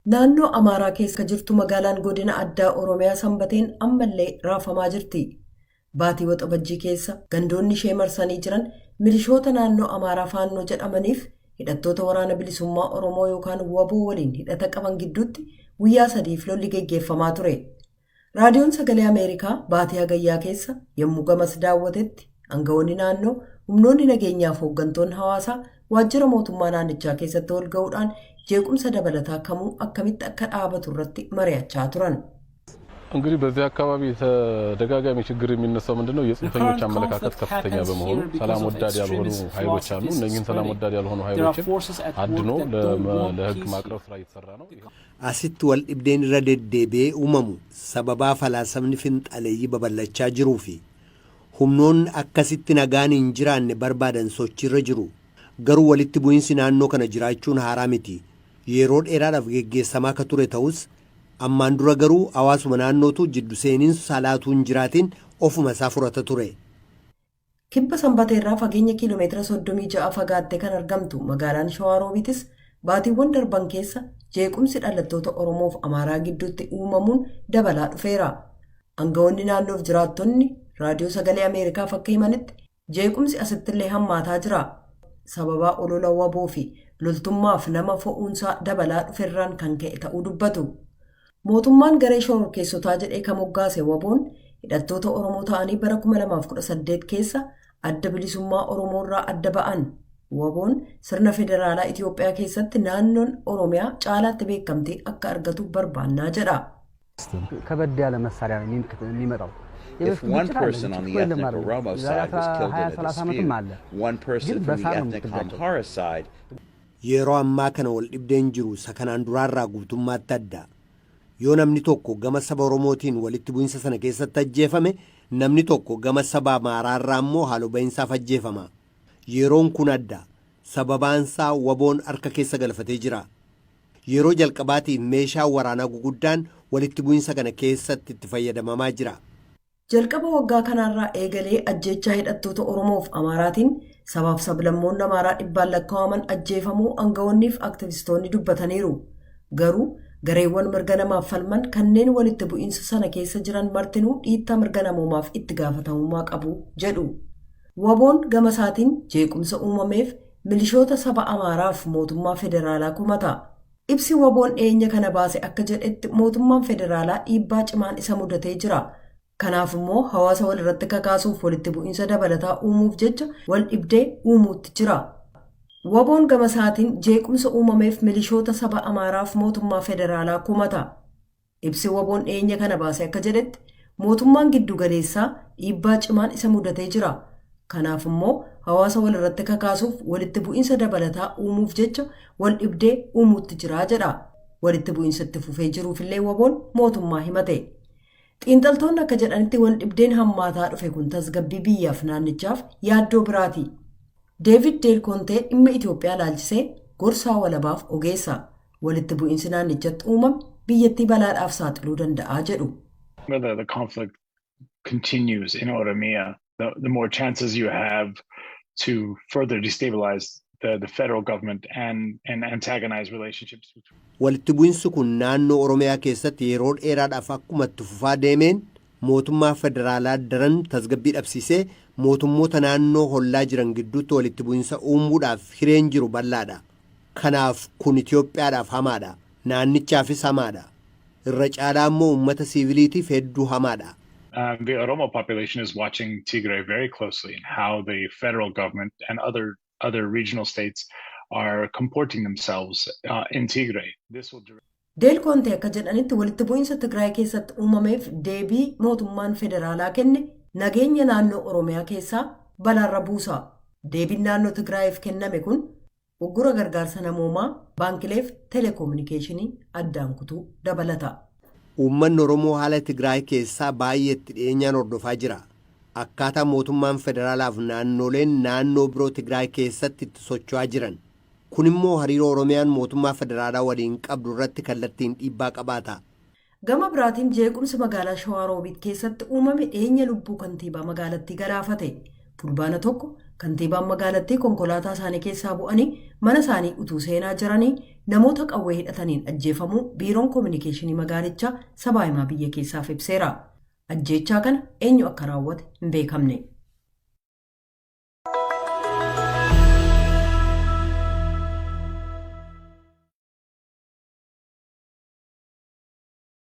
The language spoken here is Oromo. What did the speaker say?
Naannoo Amaaraa keessa jirtu magaalaan godina addaa Oromiyaa Sanbateen ammallee raafamaa jirti. Baatii Waxabajjii keessa gandoonni ishee marsanii jiran milishoota naannoo Amaaraa Faannoo jedhamaniif hidhattoota Waraana Bilisummaa Oromoo yookaan WBO waliin hidhata qaban gidduutti guyyaa 3f lolli geggeeffamaa ture. Raadiyoon Sagalee Ameerikaa baatii Hagayyaa keessa yommuu gamas daawwatetti angawoonni naannoo, humnoonni nageenyaaf hooggantoonni hawaasaa waajjira mootummaa naannichaa keessatti wal ga'uudhaan jeequmsa dabalataa kamuu akkamitti akka dhaabatu irratti mari'achaa turan. እንግዲህ በዚህ አካባቢ ተደጋጋሚ ችግር የሚነሳው ምንድነው? The የጽንፈኞች current አመለካከት conflict ከፍተኛ happens በመሆኑ here because ሰላም of ወዳድ ያልሆኑ extremist ኃይሎች አሉ። philosophies እነኝህን ሰላም spreading. ወዳድ ያልሆኑ There are ኃይሎችን forces at work አድኖ that don't want ለሕግ peace ማቅረብ here. ስራ እየተሰራ ነው። Asitti wal dhibdeen irra deddeebi'ee uumamu sababaa falaasamni finxaleeyyii babal'achaa jiruu fi humnoonni akkasitti nagaan hin jiraanne barbaadan sochiirra jiru. Garuu walitti bu'insi naannoo kana jiraachuun haaraa miti. Yeroo dheeraadhaaf geggeessamaa akka ture ta'us, ammaan dura garuu hawaasuma naannootu jiddu seeniinsa salaatuu hin jiraatin ofuma isaa furata ture. Kibba Sanbateerraa fageenya kiiloomeetira 36 fagaattee kan argamtu magaalaan Shawaarobitis baatiiwwan darban keessa jeequmsi dhalattoota Oromoof Amaaraa gidduutti uumamuun dabalaa dhufeera. Aangawoonni naannoof jiraattonni Raadiyoo Sagalee Ameerikaaf akka himanitti, jeequmsi asittillee hammaataa jira. Sababaa olola WBO fi loltummaaf nama fo'uunsaa dabalaa dhuferraan kan ka'e ta'uu dubbatu. Mootummaan garee shororkeessotaa jedhee kan moggaase WBOn hidhattoota Oromoo ta'anii bara 2018 keessa Adda Bilisummaa Oromoo irraa adda ba'an. WBOn sirna federaalaa Itiyoophiyaa keessatti naannoon Oromiyaa caalaatti beekamtii akka argatu barbaannaa jedha. ከበድ ያለ መሳሪያ ነው የሚመጣው። If one person on the ethnic Oromo side was killed in a dispute, one person from the ethnic Amhara side Yeroo ammaa kana wal dhibdeen jiru isa kanaan duraarraa guutummaatti adda. Yoo namni tokko gama saba Oromootiin walitti bu'insa sana keessatti ajjeefame, namni tokko gama saba Amaaraarraa immoo haaloo bahinsaaf ajjeefama. Yeroon kun adda. Sababaansaa WBOn harka keessa galfatee jira. Yeroo jalqabaatiif meeshaa waraanaa guguddaan walitti bu'insa kana keessatti itti fayyadamamaa jira. Jalqaba waggaa kanaarraa eegalee ajjeechaa hidhattoota Oromoof Amaaraatiin sabaaf sablammoonni Amaaraa dhibbaan lakkaa'aman ajjeefamuu aangawoonnii fi aktivistoonni dubbataniiru. Garuu gareewwan mirga namaaf falman kanneen walitti bu'iinsa sana keessa jiran martinuu dhiittaa mirga namoomaaf itti gaafatamummaa qabu jedhu. WBOn gama isaatiin jeequmsa uumameef milishoota saba Amaaraaf mootummaa federaalaa komata. Ibsi WBOn dhiyeenya kana baase akka jedhetti, mootummaan federaalaa dhiibbaa cimaan isa mudatee jira. Kanaaf immoo hawaasa walirratti kakaasuuf walitti bu'iinsa dabalataa uumuuf jecha wal dhibdee uumuutti jira. WBOn gama isaatiin jeequmsa uumameef milishoota saba Amaaraaf mootummaa federaalaa komata. Ibsi WBOn dhiyeenya kana baase akka jedhetti, mootummaan giddu galeessaa dhiibbaa cimaan isa mudatee jira. Kanaaf immoo hawaasa walirratti kakaasuuf walitti bu'iinsa dabalataa uumuuf jecha wal dhibdee uumuutti jira jedha. Walitti bu'iinsa itti fufee jiruufillee WBOn mootummaa himate. Xiinxaltoonni akka jedhanitti, wal dhibdeen hammaataa dhufe kun tasgabbii biyyaaf naannichaaf yaaddoo biraati. Deevid Deelkoontee dhimma Itoophiyaa laalchisee gorsaa walabaaf ogeessa. Walitti bu'iinsi naannichatti uumame biyyattii balaadhaaf saaxiluu danda'a jedhu. Whether the conflict continues in Oromia, the more chances you have to further destabilize the federal government and antagonize relationships between. Walitti bu'insi kun naannoo Oromiyaa keessatti yeroo dheeraadhaaf akkuma itti fufaa deemeen mootummaa federaalaa daran tasgabbii dhabsiisee mootummoota naannoo hollaa jiran gidduutti walitti bu'insa uumuudhaaf hireen jiru bal'aadha. Kanaaf kun Itoophiyaadhaaf hamaadha. Naannichaafis hamaadha. Irra caalaa immoo uummata siiviliitiif hedduu hamaadha. The Oromo population is watching Tigray very closely and how the federal government and other regional states are comporting themselves in Tigray. This will Deel Kontee akka jedhanitti, walitti bu'iinsa Tigraay keessatti uumameef deebii mootummaan federaalaa kenne nageenya naannoo Oromiyaa keessaa balaarra buusa. Deebiin naannoo Tigraayiif kenname kun uggura gargaarsa namoomaa, baankileef teleekoominikeeshinii addaan kutuu dabalata. Uummanni Oromoo haala Tigraay keessaa baay'ee itti dhiyeenyaan hordofaa jira. Akkaataa mootummaan federaalaaf naannoleen naannoo biroo Tigraay keessatti itti socho'aa jiran. Kun immoo hariiroo Oromiyaan mootummaa federaalaa waliin qabdu irratti kallattiin dhiibbaa qabaata. Gama biraatiin jeequmsi magaalaa Shawaaroobiit keessatti uumame dhiyeenya lubbuu kantiibaa magaalattii galaafate. Fulbaana 1 Kantiibaan magaalattii konkolaataa isaanii keessaa bu'anii mana isaanii utuu seenaa jiranii namoota qawwee hidhataniin ajjeefamuu biiroon koominikeeshinii magaalichaa sabaa himaa biyya keessaaf ibseera. Ajjeechaa kana eenyu akka raawwate hin beekamne.